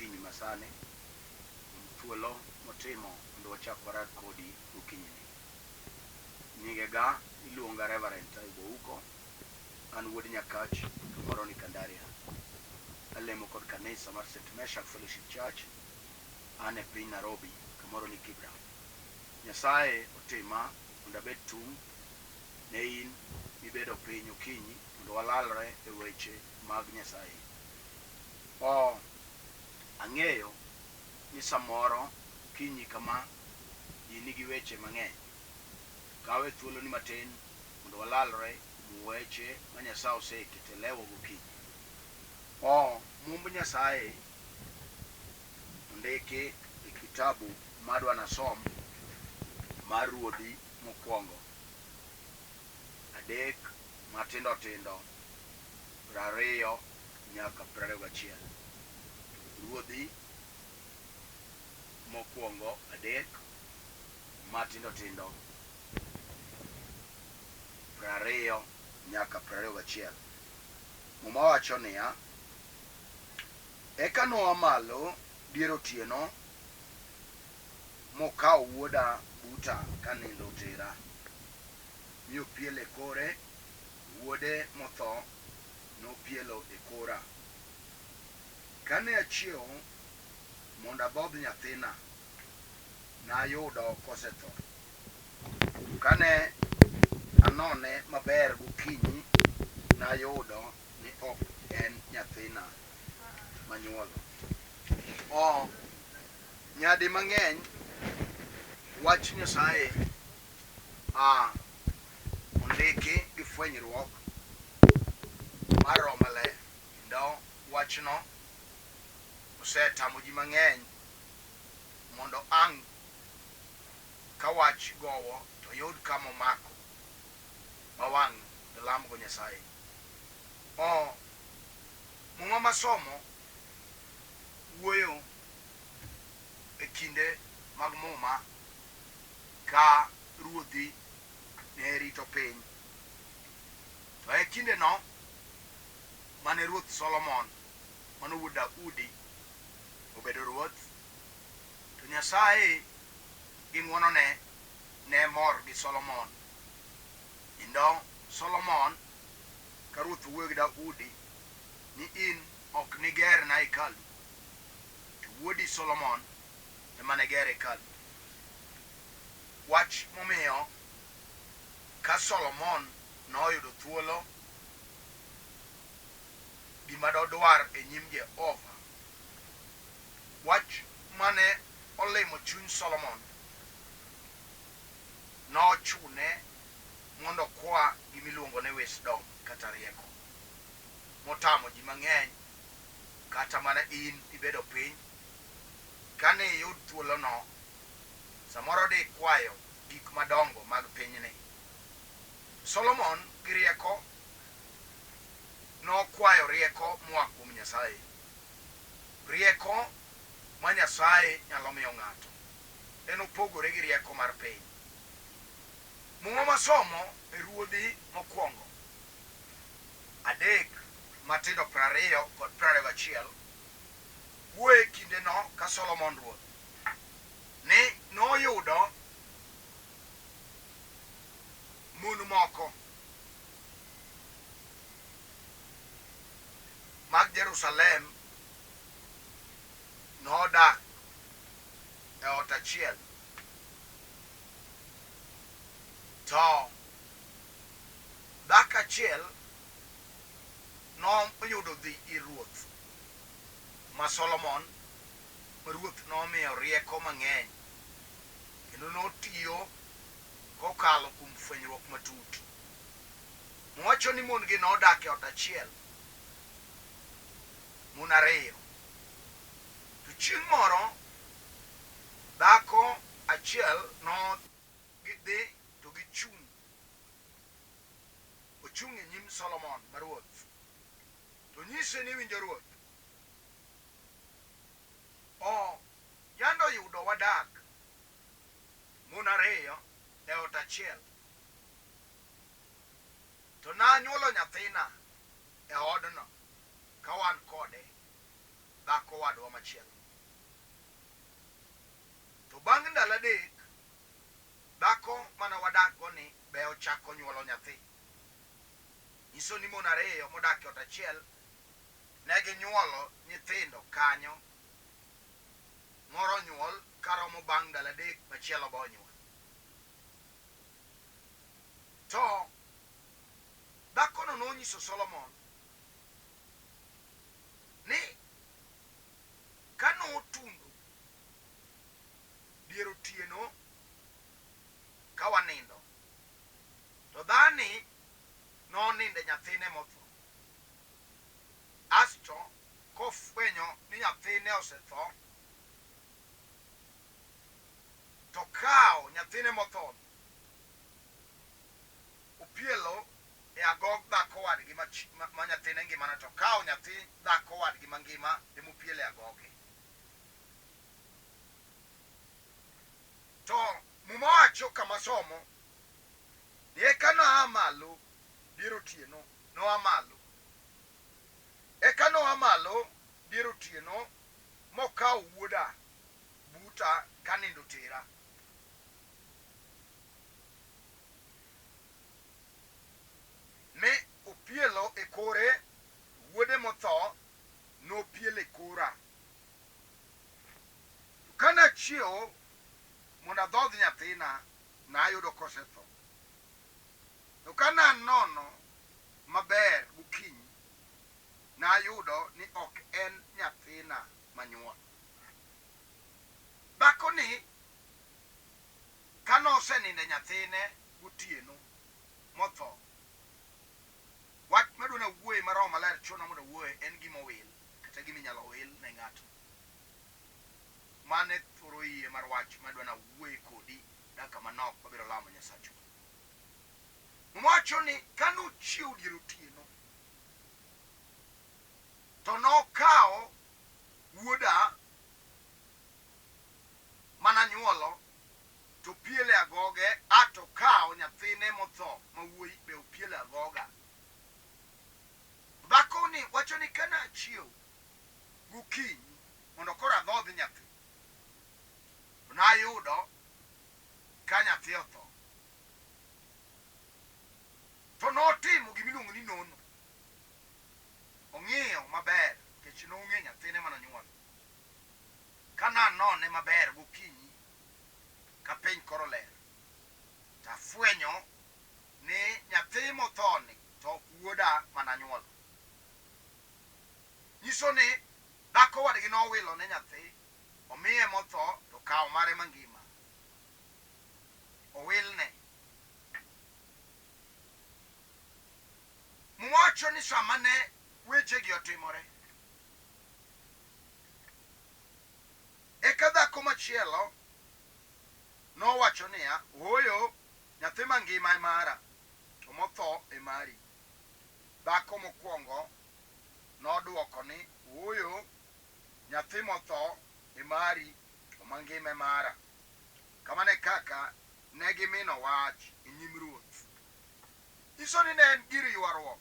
Okinyi masani kuom thuolo motimo mondo wachak warad kodi gokinyini. Nyingega iluonga Reverend Taibu Ouko, an wuod Nyakach kamoro ni Kandaria. Alemo kod kanisa mar St. Meshak Fellowship Church, an e piny Nairobi kamoro ni Kibra. Nyasaye otima mondo abed tung' ne in mibedo piny okinyi mondo walalre e weche mag Nyasaye. O Ang'eyo ni samoro okinyi kama ji nigi weche mang'eny. Kawe thuoloni matin mondo walalre kuom weche ma Nyasaye oseketo e lewa gokinyi. O Mumb Nyasaye ondiki e kitabu madwa nasom mar Ruodhi mokwongo adek matindo tindo 20 nyaka 21. Ruodhi mokwongo adek matindo tindo 20 nyaka 21. Muma wacho niya, Eka noa malo dier otieno mokawo wuoda buta ka nindo otera, mi opiele e kore, wuode motho nopielo e kora. Kane achiewo mondo adhodh nyathina, nayudo kosetho. To kane anone maber gokinyi, nayudo ni ok en nyathina manyuolo. O Nyadi mang'eny wach Nyasaye a ondiki gi fwenyruok mar Roho Maler kendo wachno osetamo ji mang'eny mondo ang' ka wach gowo to yud kama omako ma wang' dolamgo Nyasaye. O Muma masomo wuoyo e kinde mag Muma ka ruodhi ne rito piny. To e kindeno mane Ruoth Solomon mano wuod Daudi obedo ruoth, to Nyasaye gi ng'wonone ne mor gi Solomon. Kendo Solomon ka ruoth owuoyo gi Daudi ni in ok nigerna hekalu, to wuodi Solomon ema ne ger hekalu. Wach momiyo ka Solomon noyudo thuolo gima dodwar e nyim Jehova, wach mane olimo chuny Solomon nochune mondo okwa gima iluongo ni wisdom kata rieko, motamo ji mang'eny kata mana in ibedo piny kane iyud thuolono samoro dikwayo gik madongo mag pinyni. Solomon gi rieko nokwayo rieko moa kuom Nyasaye. Rieko ma Nyasaye nyalo miyo ng'ato en opogore gi rieko mar piny. Muma masomo e Ruodhi mokwongo adek matindo 20 kod 21 wuoyo e kindeno ka Solomon ruoth ni noyudo mon moko mag Jerusalem nodak e ot achiel to dhako achiel noyudo dhi ir ruoth ma Solomon ma ruoth nomiyo rieko mang'eny kendo notiyo kokalo kuom fwenyruok matut. Mowacho ni mon gi nodak e ot achiel, mon ariyo. To chieng' moro dhako achiel nodhi to gichung' ochung' e nyim Solomon ma ruoth to nyise ni winjo ruoth o yando yudo wadak mon ariyo e ot achiel to nanyuolo nyathina e odno ka wan kode dhako wadwa machielo. To bang' ndalo adek, dhako mane wadakgo ni be ochako nyuolo nyathi. Nyiso ni mon ariyo modak e ot achiel ne ginyuolo nyithindo kanyo. Moro onyuol karomo bang' ndalo adek, machielo be onyuol. To dhakono nonyiso Solomon ni ka notundo dier otieno ka wanindo, to dhani nonindo e nyathine motho. Asto kofwenyo ni nyathine osetho, to kawo nyathine mothono, opielo e agog dhako wadgi ma nyathine ngimano, to okawo nyathi dhako wadgi mangima emopielo e agoge. To Muma wacho kama somo ni eka noa malo dier otieno, noa malo. Eka noa malo dier otieno mokawo wuoda buta ka nindo tera. Mi opielo e kore, wuode motho nopielo e kora. To kane achiewo mondo adhodh nyathina, nayudo kosetho. To kane anono maber gokinyi, nayudo ni ok en nyathina manyuolo. Dhakoni kane osenindo e nyathine gotieno motho, wach madwa nawuoye ma Roho Maler chuna mondo awuoye en gima owil kata gima inyalo wil ne ng'ato. Mano e thoro iye mar wach madwa nawuoye kodi dakika manok wabiro lamo Nyasachwa. Muma wacho ni kane ochiew dier otieno to nokawo wuoda mana nyuolo to opiele agoge a to okawo nyathine motho ma wuoyi be opiele agoga. Dhakoni wacho ni kane achiew gokinyi mondo koro adhodh nyathi to nayudo ka nyathi otho. To notimo gima iluongo ni nono. Ong'iyo maber nikech nong'e nyathine mane onyuolo. Ka nanone maber gokinyi ka piny koro ler, to afwenyo ni nyathi mothoni to ok wuoda mane anyuolo. Nyiso ni dhako wadgi nowilo ne nyathi, omiye motho to okawo mare mangima. Owilne. Muma wacho ni sama ne wechegi otimore, Eka dhako machielo nowacho niya, Ooyo, nyathi mangima e mara, to motho e mari. Dhako mokwongo nodwoko ni, Ooyo, nyathi motho e mari, to mangima e mara. Kamano e kaka ne gimino wach e nyim ruoth. Nyiso ni ne en gir ywaruok.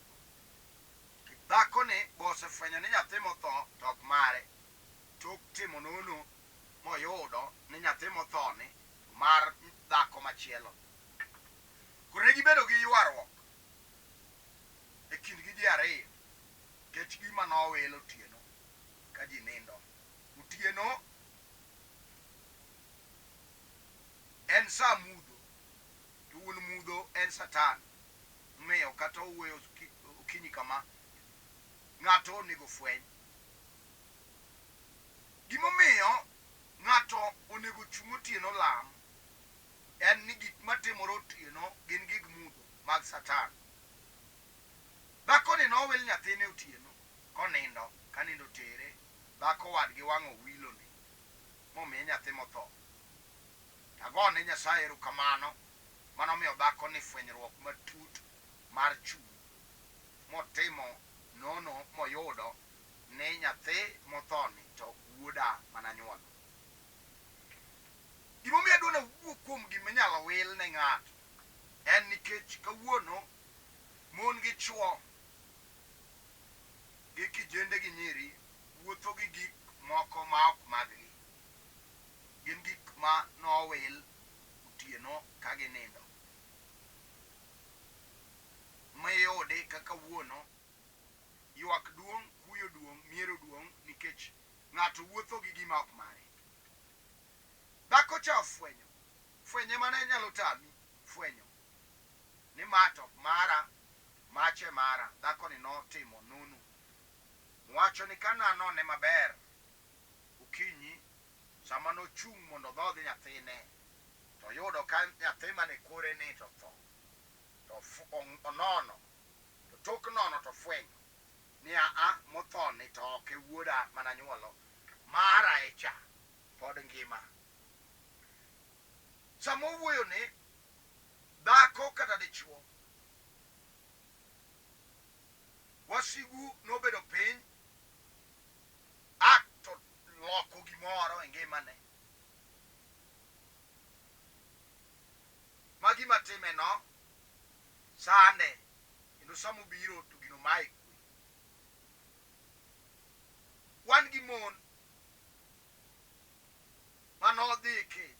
Dhakoni be osefwenyo ni nyathi motho to ok mare. Tok timo nono moyudo ni nyathi mothoni to mar dhako machielo. Koro ne gibedo gi ywaruok e kindgi ji ariyo nikech gima nowil otieno ka ji nindo. Otieno en sa mudho to wuon mudho en Satan. Omiyo kata owuoyo okinyi kama, ng'ato onego ofweny. Gimomiyo ng'ato onego ochung' otieno olam en ni gik matimore otieno gin gig mudho mag Satan. Dhakoni nowil nyathine otieno konindo ka nindo otere, dhako wadgi wang' owilone momiye nyathi motho. Agone Nyasaye erokamano manomiyo dhakoni fwenyruok matut mar chuny motimo nono moyudo ni nyathi mothoni to ok wuoda mane anyuolo. Gimomiyo adwa nawuo kuom gima inyalo wil ne ng'ato en nikech kawuono mon gi chwo gi kijende gi nyiri wuotho gi gik moko. owuotho gi gima ok mare. Dhako cha ofwenyo, fwenye mane nyalo tami fwenyo ni ma to ok mara, mache mara. Dhakoni notimo nunu. Wacho ni ka nanone maber okinyi sama nochung' mondo odhodh nyathine to oyudo ka nyathi mane kore ni to otho. To onono, to tok nono to ofwenyo ni aa mothoni to ok e wuoda mane anyuolo, mara e cha pod ngima. Sama owuoyo ni dhako kata dichuo, wasigu nobedo piny a to loko gimoro e ngimane. Ma gima time no sande kendo sama obiro to gino maye kwe. Wan gi mon ma nodhi e keny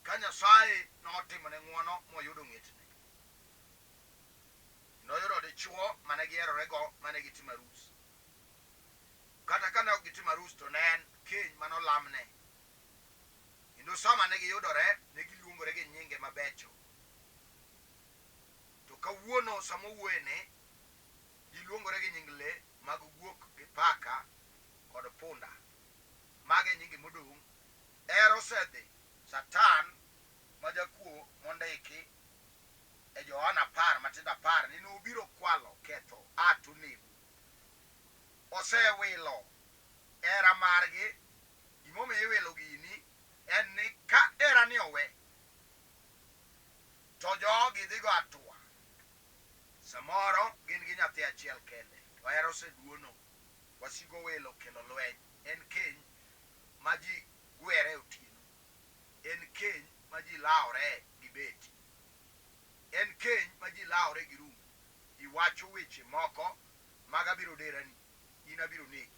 ka Nyasaye notimone ng'wono moyudo ng'etne. Noyudo dichwo mane giherorego mane gitimo arus. Kata kane ok gitimo arus to ne en keny mane olamne. Kendo sama ne giyudore, ne giluongore gi nyinge mabecho. To kawuono sama owuoyeni, ji luongore gi nying le mag guok gi paka kod punda. Mago e nyinge modong'. Hera osedhi. Satan ma jakuo mondiki e Johana apar matindo apar ni nobiro kwalo, ketho, a to nego. Osewilo hera margi. Gimomiyo iwilo gini en ni ka hera ni owe to jogi dhigo atua. Samoro gin gi nyathi achiel kende to hera oseduono. Wasigu owilo kelo lweny. En keny ma ji gwere otieno. En keny ma ji lawore gi beti. En keny ma ji lawore gi rungu. Ji wacho weche moko mag abiro derani, in abiro negi.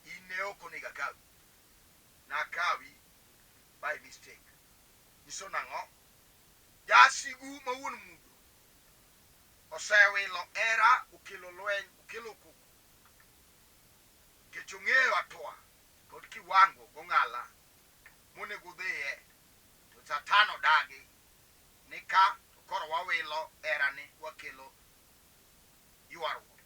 In ne ok onego akawi. Nakawi by mistake. Nyiso nang'o? Jasigu ma wuon mudho osewilo hera, okelo lweny, okelo koko. Nikech ong'eyo hatua kod kiwango gong'ala monego udhiye, to Satan odagi ni ka to koro wawilo herani wakelo ywaruok.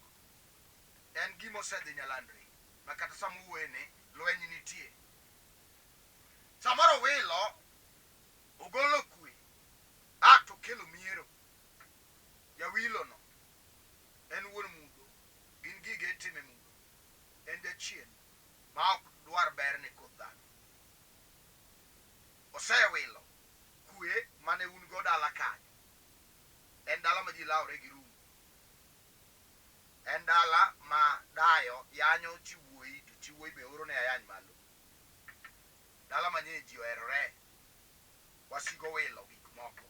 En gima osedhi nyalandre ma kata sama uwuoyeni lweny nitie. Samoro owilo, ogolo kwe, a to okelo miero. Jawilono en wuon mudho, gin gige itime mudho. En jachien ma ok dwar ber ne koth dhano. Osewilo kwe mane un go dala kanyo. En dala ma ji lawore gi rungu. En dala ma dayo yanyo chi wuoyi to chi wuoyi be oro ne ayany malo. Dala ma nye ji oherore, wasigo wilo gik moko.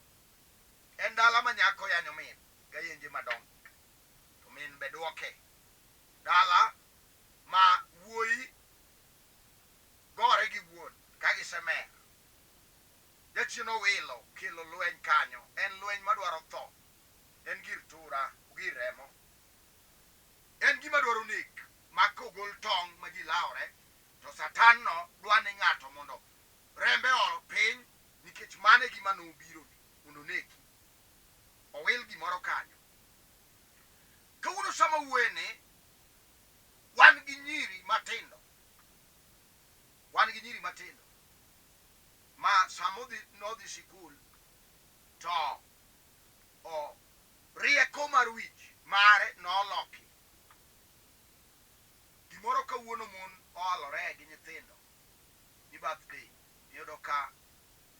En dala ma nyako yanyo min gayenje madongo to min be duoke. Dala ma wuoyi gore gi wuon ka gisemer. Jachien owilo kelo lweny kanyo. En lweny madwaro tho. En gir tura, gir remo. En gima dwaro nek ma kogol tong' ma ji lawore to Satan no dwa ni ng'ato mondo rembe ol piny nikech mano e gima nobirone mondo oneki. Owil gimoro kanyo. Kawuono sama wuoyeni, wan gi nyiri matindo. Wan gi nyiri matindo ma sama odhi nodhi sikul to o rieko mar wich mare noloki. Gimoro kawuono mon oalore gi nyithindo ni birthday, iyudo ka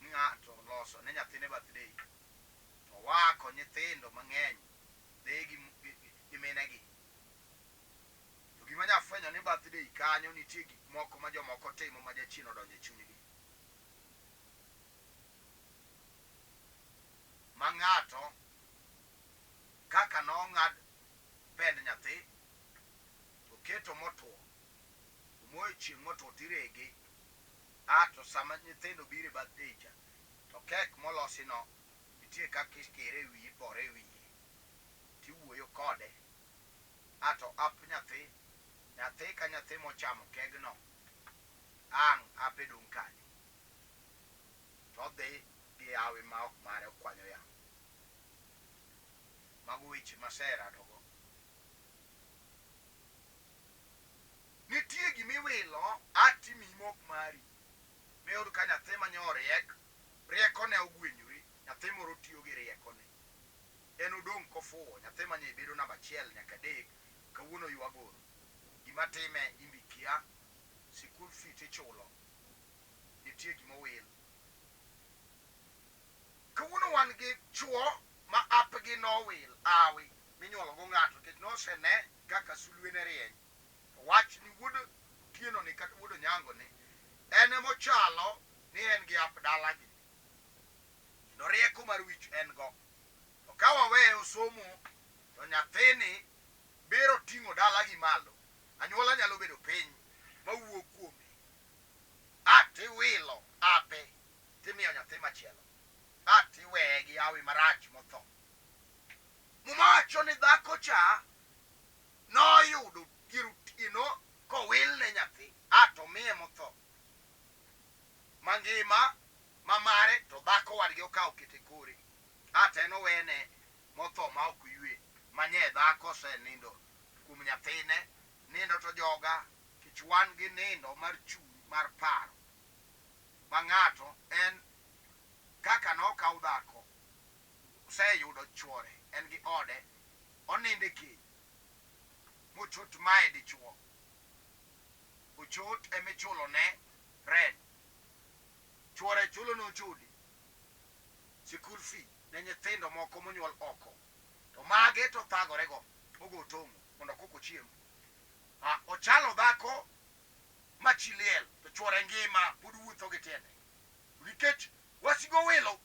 ng'ato loso ne nyathine birthday to wako nyithindo mang'eny dhi gi minegi. To gima nya fwenyo ni birthday kanyo nitie gik moko ma jomoko timo ma jachien odonjo e chunygi. Ma ng'ato kaka nong'ad pend nyathi to oketo motwo, omoyo e chieng' motwo tirege, a to sama nyithindo biro e birthday cha to kek molosi no nitie kaka ikire e wiye, ipore e wiye tiwuoyo kode a to ap nyathi Nyathi ka nyathi mochamo kegno ang' ape dong' kanyo. To odhi gi hawi ma ok mare okwanyo yamo. Mago weche maseradogo. Nitie gima iwilo a timiyi ma ok mari. Miyud ka nyathi ma nyo riek, riekone ogwenyore, nyathi moro tiyo gi riekone. En odong' kofuwo, nyathi ma nyo ibedo namba achiel nyaka adek, kawuono ywa goro. Gima time in be ikia, sikul fee tichulo, nitie gima owil. Kawuono wan gi chuo ma apgi nowil awi minyuolo go ng'ato nikech nosene kaka sulwe ne rieny. To wach ni wuod Otieno ni kata wuod Onyango ni en emochalo ni en gi ap dalagi. Kendo rieko mar wich en go. To ka waweye osomo to nyathini biro ting'o dalagi malo. Anyuola nyalo bedo piny mawuo kuome. A tiwilo ape timiyo nyathi machielo. A tiweye gi hawi marach motho. Muma wacho ni dhako cha noyudo dier otieno kowilne nyathi a to miye motho. Mangima ma mare to dhako wadgi okawo oketo e kore. A to en owene motho ma ok oywe. Manye dhako osenindo kuom nyathine. Nindo to joga kech wan gi nindo mar chuny mar paro. Ma ng'ato en kaka nokaw dhako oseyudo chuore en gi ode onindo e keny mochot mae dichuo ochot emichulo ne rent chuore chulo ne ochode sikul fee ne nyithindo moko monyuol oko to mage to thagore go ogo tong'o mondo koko ochiem. Ah, ochalo dhako ma chi liel to chuore ngima pod wuotho gi tiende nikech wasigu owilo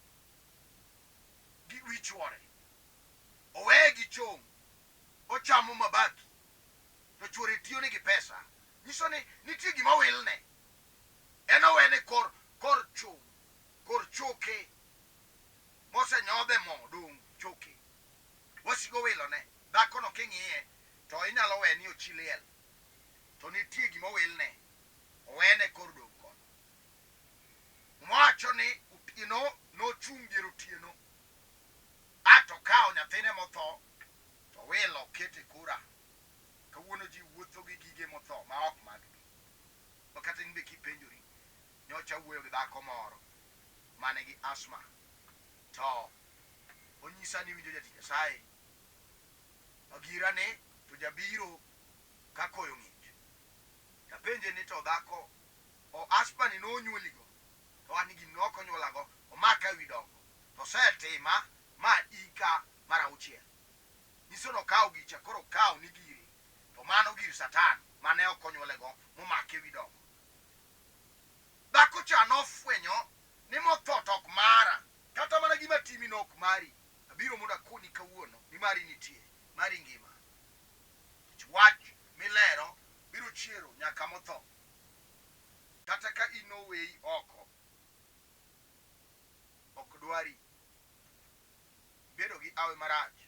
gi wi chuore oweye gi chong ochamo mabaki to chuore tiyo ni gi pesa nyiso ni nitie gima owilne en owene kor kor chong kor choke mosenyodhe mo dong choke wasigu owilone dhakono king'iye to inyalo we ni ochi liel to nitie gima owilne, owene kor dong' kono. Muma wacho ni otieno nochung' dier otieno, a to okawo nyathine motho to owilo oketo e kora. Kawuono ji wuotho gi gige motho ma ok maggi. Ma kata in be kipenjori, nyocha awuoyo gi dhako moro mane gi asthma to onyisa ni winjo jatich Nyasaye magira ni to jabiro ka koyo ng'ich. Tapenje ni to dhako o asthma ni nonyuoligo? To owacho ni gini nok onyuolago, omaka ewi dongo. To osetima ma ika mar auchiel. Nyiso ni okawo gicha koro okawo ni gire. To mano gir satan mane ok onyuolego momake ewi dongo. Dhako cha nofwenyo ni motho to ok mara. Kata mana gima timi no ok mari. Abiro mondo akoni kawuono ni mari nitie, mari ngima. Nikech wach milero biro chiero nyaka motho. Kata ka in oweyi oko, ok dwari. Ibedo gi awe marach.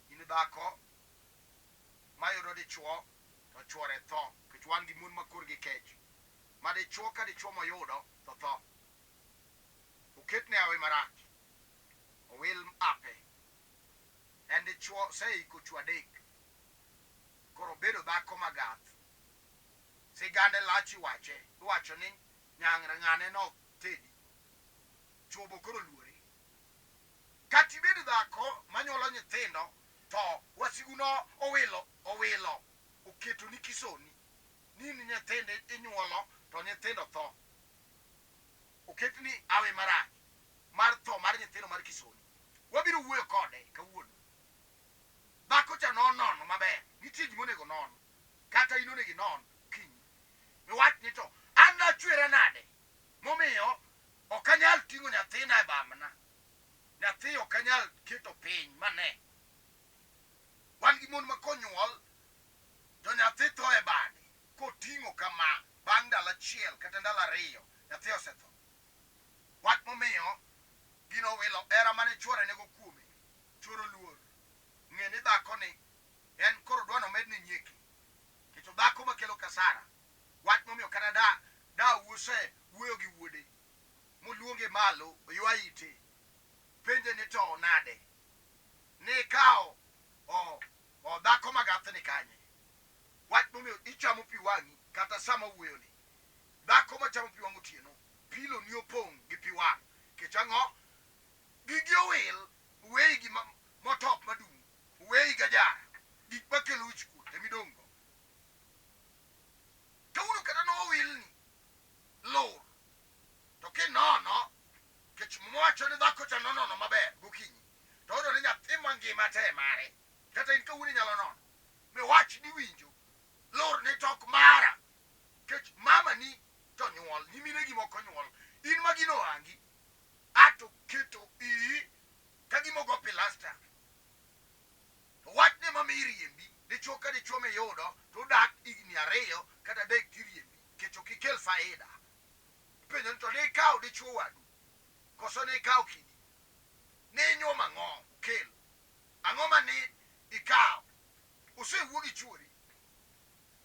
In dhako mayudo dichuo to chuore tho. Nikech wan gi mon ma korgi kech. Ma dichuo ka dichuo moyudo to tho. Oketne awe marach. Owil ape. En dichwo oseiko chwo adek. Koro obedo dhako magath. Sigande lach iwache. Iwacho ni nyang' ng'ane no tedi. Chwo bo koro luore. Kata ibed dhako manyuolo nyithindo to wasigu no owilo owilo oketoni kisoni ni in nyithindo inyuolo to nyithindo tho. Oketni awe marach mar tho mar nyithindo mar kisoni. Wabiro wuoyo kode kawuono. Dhako cha nonono maber. Nitie gima onego non. Kata in onego inon kinyi. Miwach ni to an nachwera nade momiyo ok anyal ting'o nyathina e bamna. Nyathi ok anyal keto piny mane. Wan gi mon ma konyuol to nyathi tho e bade koting'o kama bang' ndalo achiel kata ndalo ariyo nyathi osetho. Wach momiyo gino owilo hera mane chwore nigo kuome. Chwore oluor ng'e ni dhakoni en koro dwa nomedne nyieke. Nikech To dhako makelo kasara, wach momiyo kata da da use wuoyo gi wuode moluonge malo oywa ite penje ni to nade ni ikawo o o dhako magathni kanye wach momiyo ichamo pi wang'i kata sama wuoyoni dhako machamo pi wang' otieno pilo ni opong' gi pi wang' kech ang'o gigi owil weyi gi motop madung' weyi gajara gik makelo wich kuot emidong' go kawuono kata nowilni lur to kinono kech muma wacho ni dhako cha nonono maber gokinyi to oyudo ni nyathi mangima te mare kata in kawuono inyalo nono miwach ni winjo lur ni tok mara kech mama ni to nyuol nyiminegi moko nyuol in ma gino ohangi ato keto iyi ka gima ogo pilasta to wachni ema miyo iriembi dichuo ka dichuo miyudo to udak higni ariyo kata adek tiriembi nikech ok ikel faida ipenjo ni to ne ikawo dichuo wadu koso ne ikawo kidi ne inyuomo ang'o ukelo ang'o ma ne ikawo osewuo gi chuori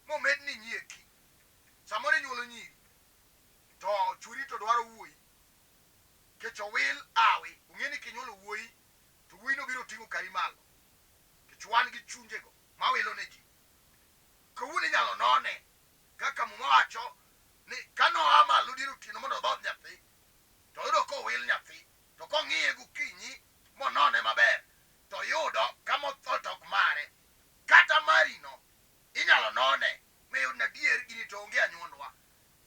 momedni nyieki samoro inyuolo nyiri to chuori to dwaro wuoyi kech owil awi ong'e ni kinyuolo wuoyi to wuoyino biro ting'o kari malo kech wan gi chunjego mawilo ne ji kawuono inyalo none kaka muma wacho ni ka noa malo dier otieno mondo odhodh nyathi to oyudo kowil nyathi to kong'iye gokinyi monone maber to yudo kama otho to ok mare kata marino inyalo none miyud ni adier gini to onge anyuondwa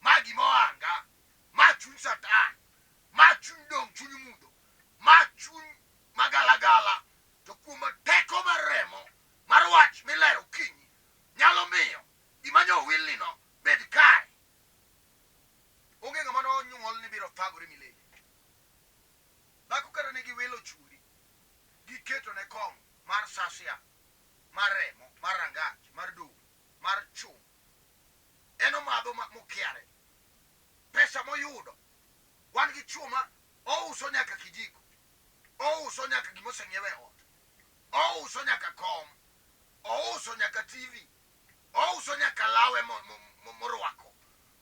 ma gima ohanga ma chuny satan ma chuny dong' chuny mudho ma chuny magalagala to kuom teko mar remo mar wach milero okinyi nyalo miyo gima nyo owilnino bed kare onge ng'ama nonyuol ni biro thagore milele dhako kata ne giwilo chuori giketo ne kong'o mar sasia mar remo mar rangach mar dum mar chum en omadho mokiare pesa moyudo wan gi chwo ma ouso nyaka kijiko ouso nyaka gima oseng'iew e ot ouso nyaka kom ouso nyaka tv ouso nyaka lawe morwako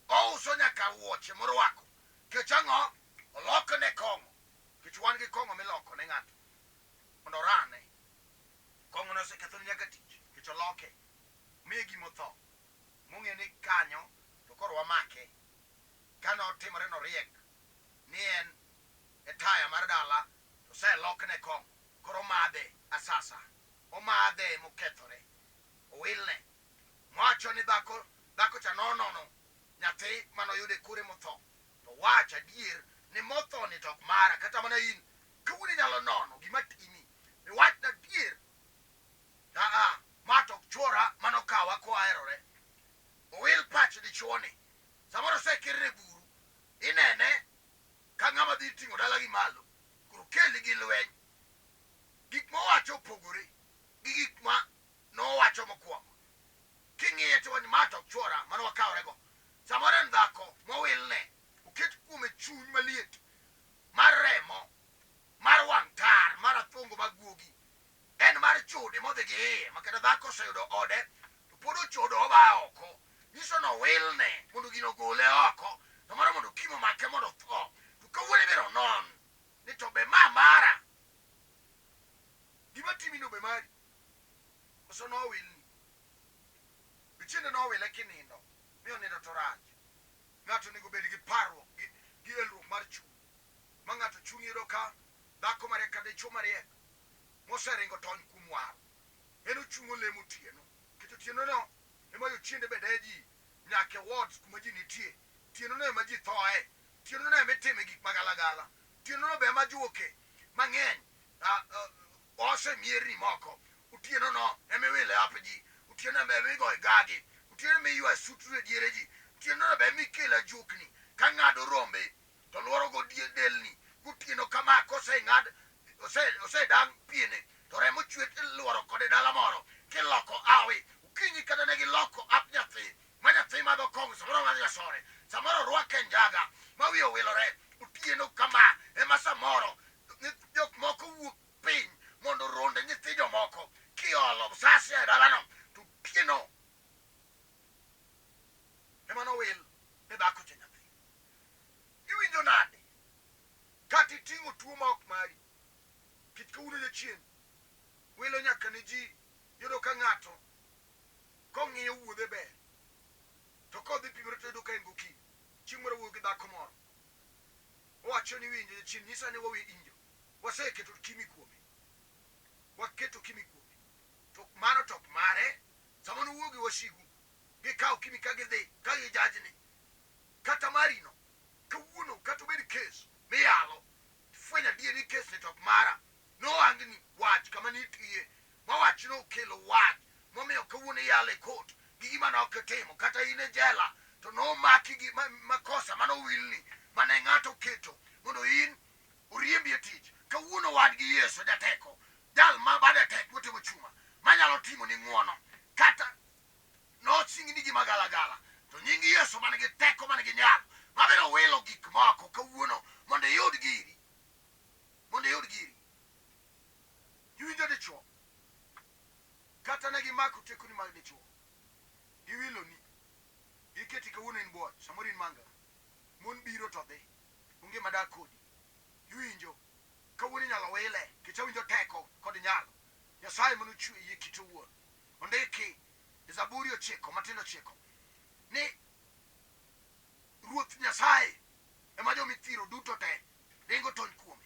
ouso nyaka wuoche morwako kech ang'o olokne kong'o kech wan gi kong'o miloko ne ng'ato mondo orane kong'o no osekethone nyaka tich kech oloke miye gima otho mong'e ni kanyo to koro wamake kane otimore noriek ni en e taya mar dala to oselokne kong'o koro omadhe asasa omadhe mokethore owilne mwacho ni dhako dhako cha nonono nyathi manoyudo e kore motho to wach adier ni motho ni to ok mara kata mana in kawuono inyalo nono gima timi miwach adier aa ma to ok chuora manokawa koaherore owil pach dichuoni samoro osekirre buru inene ka ng'ama dhi ting'o dalagi malo koro keli gi lweny gik mowacho opogore gi gik ma nowacho mokwongo king'iye to wani ma to ok chuora mano wakawrego samoro en dhako mowilne oket kuome chuny maliet mar remo mar wang' tar mar athongo mag guogi en mar chode modhi gi iye ma kata dhako oseyudo ode to pod ochodo oba oko nyiso ni owilne mondo gino ogole oko to mano mondo kimo omake mondo otho to kawuono ibiro non ni to be ma mara gima timino be mari koso nowilni jochiende nowile kinindo mi onindo to rach ng'ato onego bed gi parruok gi elruok mar chuny ma ng'ato chuny yudo ka dhako mariek kata dichwo mariek moseringo tony kuom waro en ochung' olemo otieno nikech otieno no ema jochiende be de ji nyaka e wards kuma ji nitie otieno no ema ji thoe otieno no ema itime gik magalagala otieno no be ema juoke mang'eny osemierni moko otieno no ema iwile ap ji otieno ema igoye gagi otieno ema iywaye sutru e diere ji otieno no be ema ikele ajokni ka ng'ado rombe to lworo go delni gotieno kama koseng'ad osedang' piene to remo chwe tiluoro kode dala moro kiloko awi okinyi kata ne giloko ap nyathi ma nyathi madho kong'o samoro madho nyasore samoro orwake njaga ma wiye owilore otieno kama ema samoro jok moko wuok piny mondo oronde nyithi jomoko kiolo sasia e dalano to otieno ema nowil ne dhako cha nyathi. Iwinjo nade kata iting'o tuo ma ok mari? Nikech kawuono jachien wilo nyaka ne ji yudo ka ng'ato kong'iyo wuodhe ber to kodhi pimore to yudo ka en gokimi. Chieng' moro awuoyo gi dhako moro owacho ni winjo jachien nyisa ni wawinjo waseketo kimi kuome waketo kimi kuome to mano to ok mare sama nowuo gi wasigu gikawo kimi ka gidhi ka gijajni kata marino kawuono kata obed kes miyalo fwenyo adier ni kes ni to ok mara nohangni wach kama nitiye ma wachno okelo wach momiyo kawuono iyalo e kot gi gima ne ok itimo kata in e jela to nomaki gi makosa mane owilni mane ng'ato oketo mondo in oriembi e tich kawuono wan gi Yesu jateko jal ma bade tek motemo chuma manyalo timo ni ng'uono kata nosingni gi magalagala to nying Yesu man gi teko man gi nyalo mabiro wilo gik moko kawuono mondo iyud giri mondo iyud giri iwinjo dichuo kata ne gimako tekoni mag dichuo giwiloni giketi kawuono in buoch samoro in manga mon biro to dhi onge madak kodi iwinjo kawuono inyalo wile nikech awinjo teko kod nyalo Nyasaye mane ochweyi e kite owuon ondiki e Zaburi ochiko matindo ochiko ni Ruoth Nyasaye ema jomithiro duto te ringo tony kuome.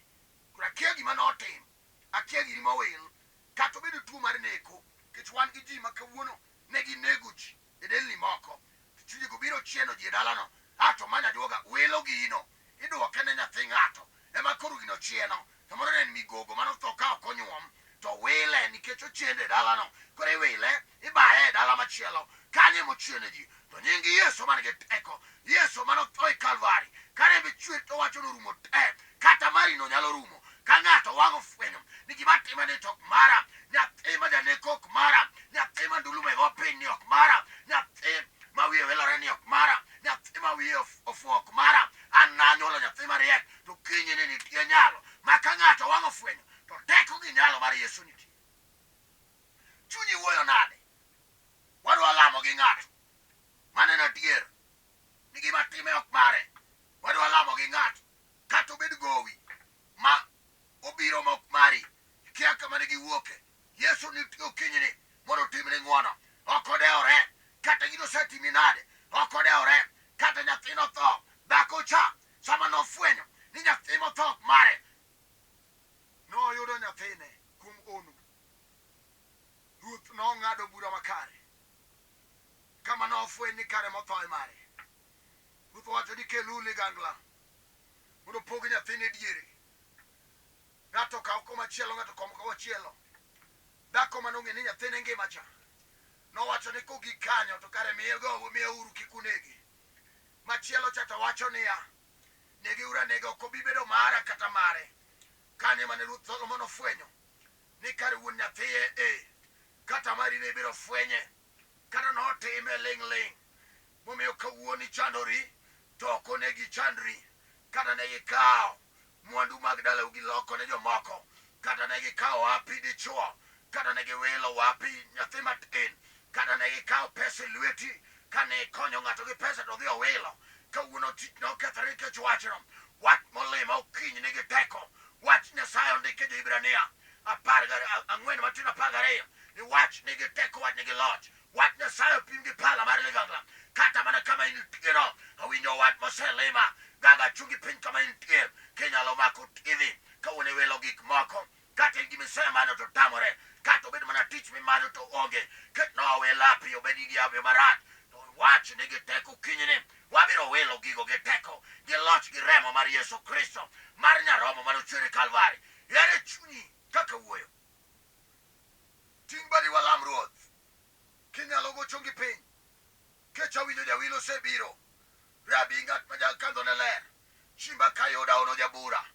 Koro akia gima notim, akia giri mowil, kata obedo tuo mar neko, nikech wan gi ji ma kawuono ne ginego ji e delni moko, to chunjego biro chieno ji e dalano, a to manyo ajuoga wilo gino, iduoke ne nyathi ng'ato, ema koro gino chieno. Samoro ne en migogo mane otho ka ok onyuom, to wile nikech ochendo e dalano. Koro iwile, ibaye e dala machielo, kanyo ema ochiene ji. To nying Yesu man gi teko, Yesu mane otho e Kalvari, ka rembe chwer to owacho ni orumo te, kata marino nyalo rumo. Ka ng'ato wang' ofwenyo ni gima time ni to ok mara, nyathi ma janeko ok mara, nyathi ma ndulume go piny ni ok mara, nyathi ma wiye welore ni ok mara, nyathi ma wiye ofuwo ok mara, an nanyuolo nyathi mariek, to kinyi ni nitie nyalo ma ka ng'ato wang' ofwenyo to teko gi nyalo mar Yesu nitie. Chunyi wuoyo nade? Wadwa lamo gi ng'ato maneno adier ni gima time ok mare. Wadwa lamo gi ng'ato kata obed gowi ma obiro ma ok mari, ikia kama ne giwuoke. Yesu nitie okinyini mondo otimni ng'wono. Ok odewore kata gino osetimi nade, ok odewore kata nyathino otho. Dhako cha sama nofwenyo ni nyathi motho ok mare, noyudo nyathine kuom ono. Ruoth nong'ado bura makare kama nofweny ni kare motho e mare. Ruoth owacho ni keluru ligangla mondo opog nyathine diere. Ng'ato okaw komachielo, ng'ato kom komachielo. Dhako mane ong'e ni nyathine ngima cha nowacho ni kogik kanyo to kare miyego miyeuru kik unege. Machielo cha to wacho niya, negeuru anega ok obi bedo mara kata mare. Kanyo ema ne Ruoth Solomon ofwenyo ni kare wuon nyathiye e kata mari ne ibiro fwenye kata notime ling' ling' momiyo kawuono ichandori to ok onego ichandri kata ne gikawo mwandu mag dalau giloko ne jomoko kata ne gikawo wapi dichuo kata ne giwilo wapi nyathi matin kata ne gikawo pesa e lweti kane ikonyo ng'ato gi pesa to odhi owilo kawuono tich nokethore nikech wachno wach molima okinyi nigi teko wach Nyasaye ondike jo-Hibrania apar ang'wen matindo apar gariyo ni wach nigi teko wach nigi loch wach Nyasaye opim gi pala mar ligangla kata mana kama intieno awinjo wach moselima gaga chungi piny kama intie kinyalo mako tidhi kawuono iwilo gik moko kata in gima isemanyo to tamore kata obed mana tich mimanyo to onge ket nowe lapi obed gi afya marach to wach nigi teko kinyni wabiro wilo gigo gi teko gi loch gi remo mar Yesu Kristo mar nyaromo mane ochwer e Kalvari ere chunyi kaka wuoyo ting' badi walam Ruoth kinyalo go chongi piny kech awinjo jawilo osebiro rabi ng'at ma jakandhone ler chimba kayuda ono jabura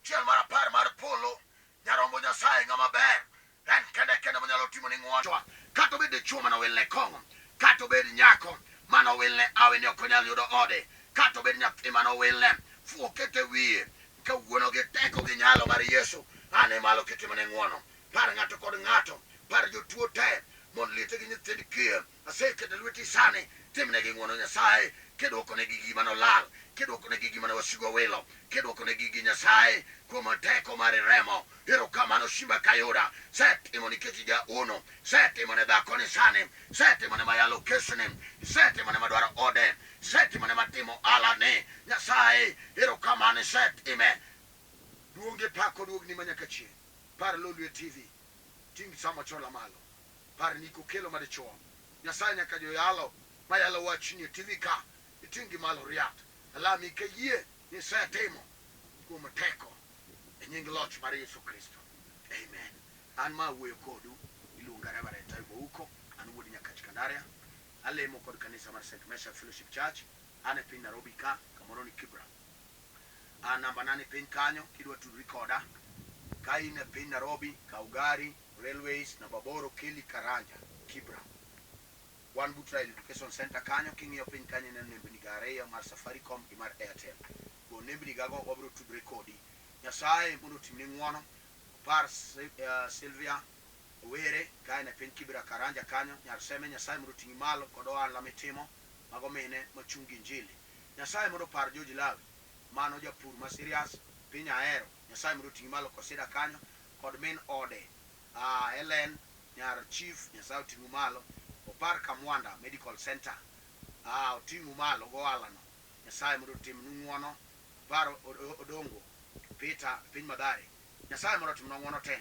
Chiel mar apar mar polo, Nyarombo Nyasaye ng'ama ber, en kende kende manyalo timo ni ng'wono. Kata obed dichwo mane owilne kong'o, kata obed nyako mane owilne awe ni ok onyal yudo ode, kata obed nyathi mane owilne fuwo kete wiye, kawuono gi teko gi nyalo mar Yesu, ane malo kitimone ng'wono. Par ng'ato kod ng'ato, par jotuo te, mond liete gi nyithind kiye, aseketo e lweti sani, timnegi ng'wono Nyasaye. Kidwokonegi gima nolal, kidwokonegi gima ne wasigu owilo, kidwokonegi gi Nyasaye kuom teko mar remo. Erokamano Simba Kayuda, setimo nikech jaono, setimo ne dhakoni sani, setimo ne mayalo kesni, setimo ne madwaro ode, setimo ne matimo alane. Nyasaye, erokamano isetime. Duong' gi pak oduogni manyaka chieng'. Par Lolwe TV, ting' Sam Ochola malo. Par Nick Okello madichuo. Nyasaye nyaka joyalo mayalo wachni e TV ka, iting' gi malo riat. Alami kayie ni isetimo kuom teko e nying loch mar Yesu Kristo. Amen. An ma awuoyo kodu iluonga Reverend Taibo Ouko, an wuod Nyakach Kandaria. Alemo kod kanisa mar St. Meshack Fellowship Church. An e piny Nairobi ka, kamoro ni Kibra. A namba na ni piny kanyo kidwa tudri koda. Ka in e piny Nairobi, kaw gari, Railways, namba 8 Kelly Karanja, Kibra. Wan but Rail Education Center kanyo, king'iyo piny kanyo ineno nembni ga ariyo mar Safaricom gi mar Airtel. Go nembni gago wabiro tudre kodi. Nyasaye mondo otimni ng'uono. Opar Sylvia Owere ka en e piny Kibra Karanja kanyo, nyar Seme Nyasaye mondo oting'i malo kod ohala mitimo, mago mine machung' gi injili. Nyasaye mondo opar George Lawi, mano japur ma serious, piny Ahero. Nyasaye mondo oting'i malo Kosida kanyo kod min ode Helen nyar Chief, Nyasaye oting'u malo. Opar Kamwanda Medical Center, oting'u malo go ohalano. Nyasaye mondo otimnu ng'uono. Opar Odongo Peter e piny Mathare. Nyasaye mondo otimnwa ng'uono te.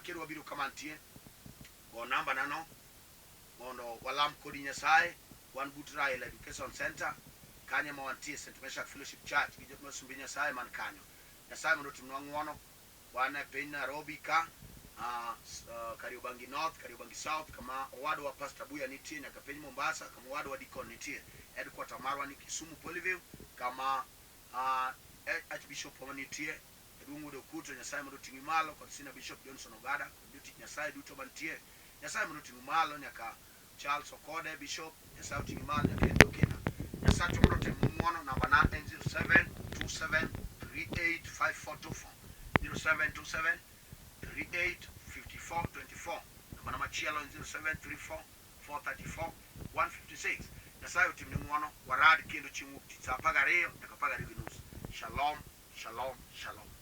Kidwa biro kama antie, go namba na no mondo walam kodi Nyasaye. Wan but Raila Education Center, kanyo ema wantie, St. Meshack Fellowship Church gi jomosumbi Nyasaye man kanyo. Nyasaye mondo otimnwa ng'uono. Wan e piny Nairobi ka, Kariobangi North, Kariobangi South, kama owadwa Pastor Buya nitie, nyaka piny Mombasa, kama owadwa Deacon nitie. Headquarter marwa ni Kisumu Polyview, kama Archbishop wa nitie, Jaduong' Wuod Okuto, Nyasaye mondo oting'i malo, kod Senior Bishop Johnson Ogada, kod jotich Nyasaye duto mantie. Nyasaye mondo oting'u malo nyaka Charles Okode, Bishop, Nyasaye oting'i malo nyaka en Dokina. Nyasaye mondo otim ng'uono, namba na en 0727 385424. 0727 385424. Namba na machielo en 0734 434 156. Nyasaye otimni ng'uono, warad kendo chieng' wuok tich saa 12 nyaka 12:30. Shalom, shalom, shalom.